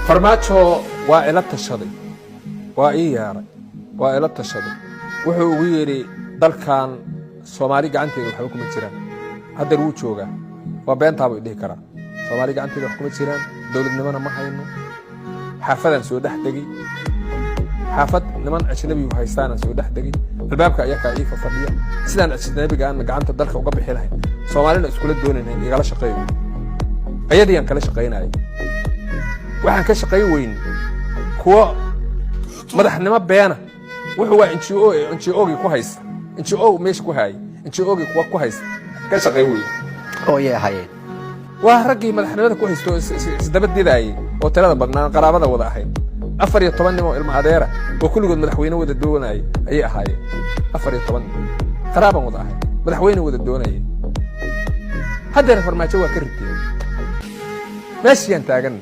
Farmaajo waa ila tashaday, waa ii yeeray, waa ila tashaday. Wuxuu ugu yidhi, "Dalkan Soomaali gacanteeda waxba kuma jiraan." Haddeer wuu joogaa, waa beentaabuu idhihi karaa. Soomaali gacanteeda wax kuma jiraan, dowladnimona ma hayno. Xaafadaan soo dhex degay, xaafad niman ajnabigu haystaanaan soo dhex degay. Albaabka ayakaa ii fafadhiya. Sidaan ajnabiga aan gacanta dalka uga bixi lahayn, Soomaalina iskula doonaynayn, igala shaqeeyo. Ayadiiyaan kala shaqaynayay. Waxaan ka shaqayn weyn kuwo madaxnimo beena. Wuxuu waa NGO, NGO-gii ku haysta, NGO meesha ku haayay, NGO-gii kuwa ku haysta ka shaqayn weyn. Oo yay ahaayeen? Waa raggii madaxnimada ku haysta oo isdaba didaayay oo tirada badnaa, qaraabada wada ahayd. 14 nin oo ilmo adeera oo kulligood madaxweyne wada doonayay ayay ahaayeen. 14 nin qaraaban wada ahayd, madaxweyne wada doonayay. Haddeer Farmaajo waa ka riteen, meeshiyaan taaganna.